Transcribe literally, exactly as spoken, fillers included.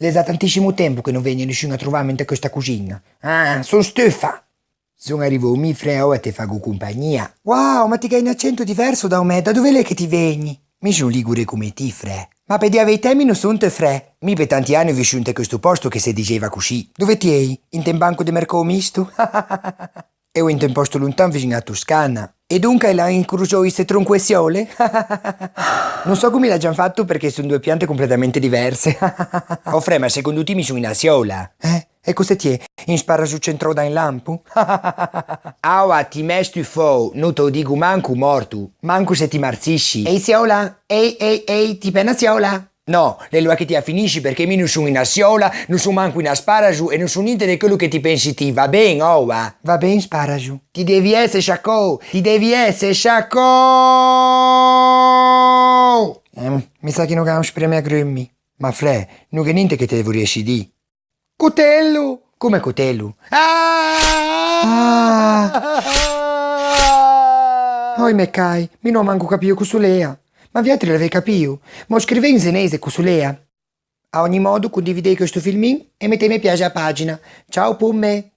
L'é za tantiscimo tempo che no vegno nisciun a trovâme inte questa coxiña. Ah, son stufa! Son arrivou mi, Frè, oua te fago compagnia. Wow, ma ti gh'hai un acento diverso da-o mê, da dove l'é che ti vegni? Mi son ligure come ti, Frè. Ma pe dî a veitæ mi no son teu frè. Mi pe tanti ani o vissuo inte questo posto che se dixeiva coscì. Dove ti eri? Inte un banco de mercou misto? Eo inte un posto lontan vixin a Toscana. E donca i l'han incroxou isse tronco e siole? No sò come i l'agian fato perché son doe piante completamente diverse. Oh Frè, ma secondo ti mi son una siola? Eh? E cos'é ti é? Un sparaxo centrou da un lampo? Aoa, ti m'hê stufou, no te o digo manco morto. Manco se ti marzisci. Ehi siola, ehi, ehi, ehi, ti pê na siola? No, l'é l'oa che ti a finisci, perché mi no son una siola, no son manco una sparaxo e no son ninte de quello che ti pensi ti, va ben, oua? Va ben, sparaxo. Ti devi esse sciacou, ti devi esse sciacou! Ehm, mi sa che no gh'à un spreme agrumi. Ma Frè, no gh'é ninte che te vorriessi dî? Cotello! Come cotello? Ah! Ah! Oi, me cai, mi no ò manco capio cosolea. Ma viatri l'avei capio? Ma o scrivei in zeneise cosolea. A ogni modo, condividei questo filmin e mettei me piaxe a pagina. Ciao, pomme!